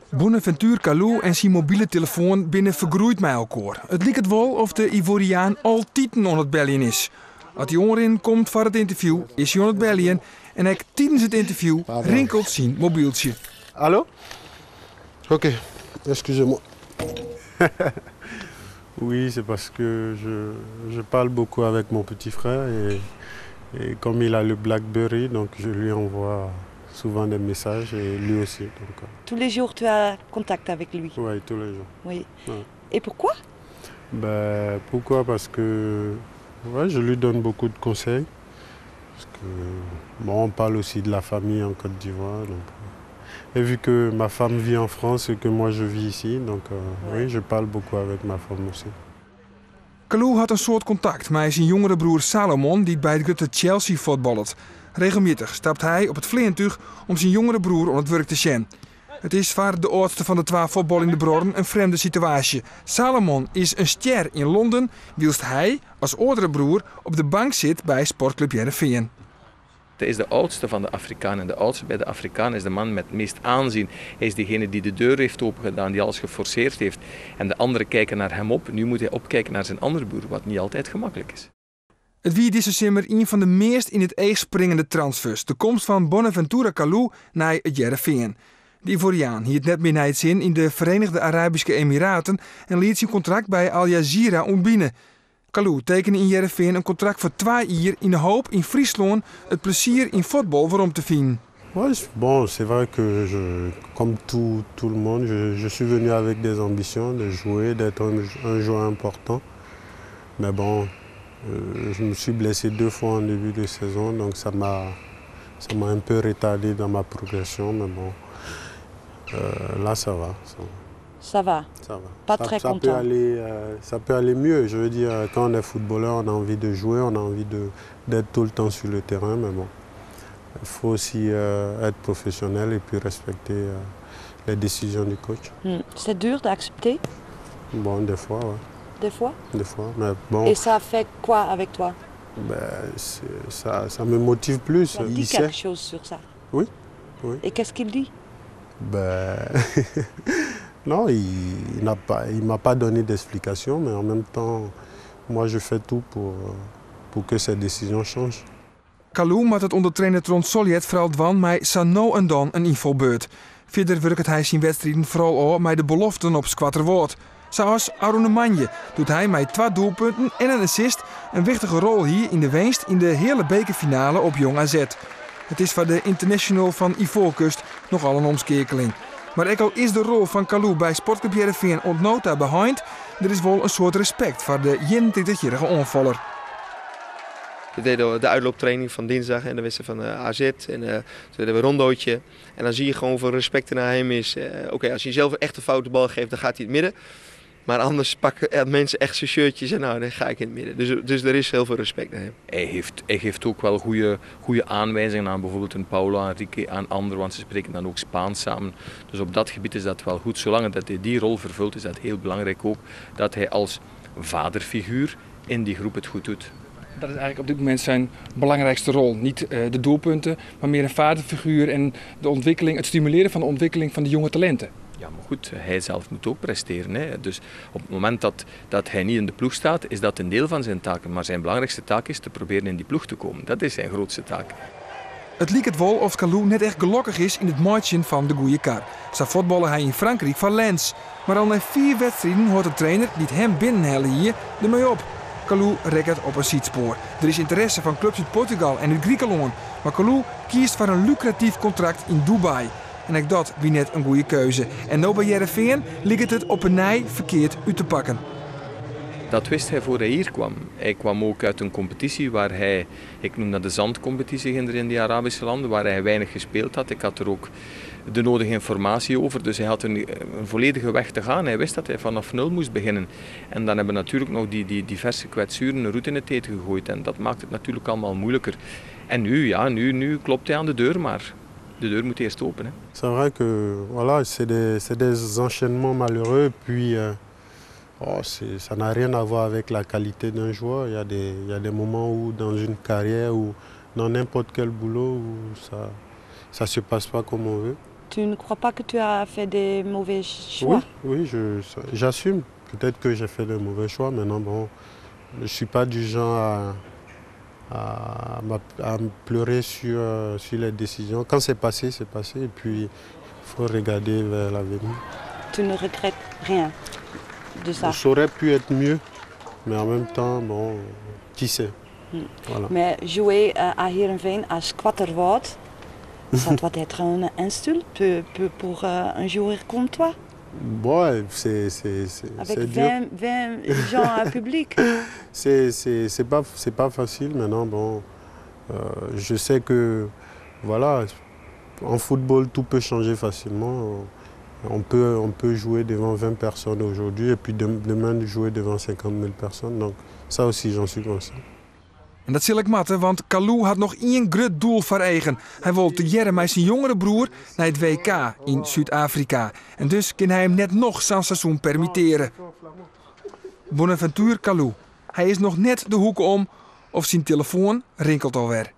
Bonaventure Kalou en syn mobile telefoan binne fergroeid mei elkoar. It liket wol oft de Ivoriaan altiten oan it beljen is. As hy oanrinnen komt foar it ynterview, is hy oan it beljen en ek tidens it ynterview rinkelt syn mobyltsje. Allo? Ok, excusez-moi. Oui, c'est parce que je parle beaucoup avec mon petit frère et comme il a le BlackBerry, donc je lui envoie souvent des messages et lui aussi. Donc. Tous les jours, tu as contact avec lui? Oui, tous les jours. Oui. Ouais. Et pourquoi? Ben, pourquoi? Parce que ouais, je lui donne beaucoup de conseils. Parce que, bon, on parle aussi de la famille en Côte d'Ivoire. Donc, et vu que ma femme vit en France et que moi je vis ici, donc oui, je parle beaucoup avec ma femme aussi. Kalou hat in soad kontakt mei syn jongere broer Salomon, dy't by it grutte Chelsea fuotballet. Regelmjittich stapt hy op it fleantúch om syn jongere broer oan it wurk te sjen. It is foar de âldste fan de twa fuotbaljende bruorren in frjemde situaasje. Salomon is in stjer yn Londen, wylst hy, as âldere broer, op de bank sit by Sportklup Hearrenfean. Hij is de oudste van de Afrikanen. En de oudste bij de Afrikanen is de man met het meest aanzien. Hij is degene die de deur heeft opengedaan, die alles geforceerd heeft. En de anderen kijken naar hem op. Nu moet hij opkijken naar zijn andere broer, wat niet altijd gemakkelijk is. It wie dizze simmer ien fan de meast yn it each springende transfers, de komst fan Bonaventura Kalou nei It Hearrenfean. De Ivoriaan hie it net mear nei it sin yn de Verenigde Arabyske Emiraten en liet syn kontrakt by Al Jazira ûntbine. Kalou tekene yn Hearrenfean in kontrakt foar twa jier yn de hoop yn Fryslân it plezier yn fuotbal werom te finen. Ouais, bon, c'est vrai que je, comme tout le monde, je suis venu avec des ambitions de jouer, d'être un joueur important. Mais bon, je me suis blessé deux fois en début de saison, donc ça m'a un peu retardé dans ma progression. Mais bon, là ça va. Ça va. Ça va? Ça va. Pas Ça, très ça peut content. aller, ça peut aller mieux. Je veux dire, quand on est footballeur, on a envie de jouer, on a envie d'être tout le temps sur le terrain. Mais bon, il faut aussi être professionnel et puis respecter les décisions du coach. C'est dur d'accepter? Bon, des fois, ouais. Des fois? Des fois, mais bon. Et ça fait quoi avec toi? Ben, ça me motive plus. Il dit Il quelque sait. chose sur ça? Oui. Et qu'est-ce qu'il dit? Ben, non, il m'a pas donné d'explication, mais en même temps, moi je fais tout pour que cette décision change. Kalou moat it ûnder trainer Trond Sollied foaral dwaan mei sa no en dan in ynfalbeurt. Fierder wurket hy syn wedstriden foaral ôf mei de beloften op Skoatterwâld. Sa as ôfrûne moandei, doe't hy mei twa doelpunten en in assist in wichtige rol hie yn de winst yn de heale bekerfinale op Jong AZ. It is foar de international fan Ivoarkust nochal in omskeakeling. Mar ek al is de rol fan Kalou by Sportklup Hearrenfean oant no ta beheind, der is wol in soad respekt foar de 31-jierrige oanfaller. We deden de uitlooptraining van dinsdag en de wedstrijd van AZ. En toen deden we een rondootje. En dan zie je gewoon hoeveel respect er naar hem is. Oké, als hij zelf echt een foute bal geeft, dan gaat hij in het midden. Maar anders pakken mensen echt zijn shirtjes en nou, dan ga ik in het midden. Dus er is heel veel respect naar hem. Hij geeft ook wel goede aanwijzingen aan bijvoorbeeld een Paulo Henrique, aan anderen, want ze spreken dan ook Spaans samen. Dus op dat gebied is dat wel goed. Zolang dat hij die rol vervult, is dat heel belangrijk ook dat hij als vaderfiguur in die groep het goed doet. Dat is eigenlijk op dit moment zijn belangrijkste rol. Niet de doelpunten, maar meer een vaderfiguur en de ontwikkeling, het stimuleren van de ontwikkeling van de jonge talenten. Ja, maar goed, hij zelf moet ook presteren. Hè. Dus op het moment dat hij niet in de ploeg staat, is dat een deel van zijn taken. Maar zijn belangrijkste taak is te proberen in die ploeg te komen. Dat is zijn grootste taak. It liket wol oft Kalou net echt gelokkich is yn it meitsjen fan de goede kar. Sa fuotballe hy yn Frankryk foar Lens. Mar al nei 4 wedstriden hâldt de trainer, dy't him binnenhelle hie, dermei op. Kalou rekket op in sydspoar. Der is ynteresse fan klups út Portugal en út Grikelân. Mar Kalou kiest foar in lukratyf kontrakt yn Dubai. En ek dat wie net in goede keuze. En no by Hearrenfean liket it op 'e nij ferkeard út te pakken. Dat wist hij voor hij hier kwam. Hij kwam ook uit een competitie waar hij, ik noem dat de zandcompetitie in die Arabische landen, waar hij weinig gespeeld had. Ik had er ook de nodige informatie over, dus hij had een volledige weg te gaan. Hij wist dat hij vanaf nul moest beginnen. En dan hebben natuurlijk nog die diverse kwetsuren een roet in het eten gegooid. En dat maakt het natuurlijk allemaal moeilijker. En nu klopt hij aan de deur, maar de deur moet eerst open. Hè. C'est vrai que voilà, c'est des enchaînements malheureux, puis oh, ça n'a rien à voir avec la qualité d'un joueur. Il y a des moments où dans une carrière ou dans n'importe quel boulot où ça se passe pas comme on veut. Tu ne crois pas que tu as fait des mauvais choix? Oui, oui, j'assume. Peut-être que j'ai fait de mauvais choix. Maintenant, bon, je ne suis pas du genre à me pleurer sur les décisions. Quand c'est passé, c'est passé. Et puis, il faut regarder vers l'avenir. Tu ne regrettes rien de ça? Ça aurait pu être mieux, mais en même temps, bon, qui sait. Voilà. Mais jouer à Heerenveen, à Skoatterwâld, ça doit être une insulte pour un joueur comme toi. Bon, c'est Avec c'est dur. 20 gens à public. C'est pas facile maintenant. Bon, je sais que, voilà, en football, tout peut changer facilement. On peut jouer devant 20 personnes aujourd'hui et puis demain jouer devant 50 000 personnes. Donc ça aussi, j'en suis conscient. En dat sil ek moatte, want Kalou hat noch ien grut doel foar eagen. Hy wol tegearre mei syn jongere broer nei it WK yn Súd-Afrika. En dus kin hy him net noch sa'n seizoen permittearje. Bonaventure Kalou. Hy is noch net de hoeke om of syn telefoan rinkelt alwer.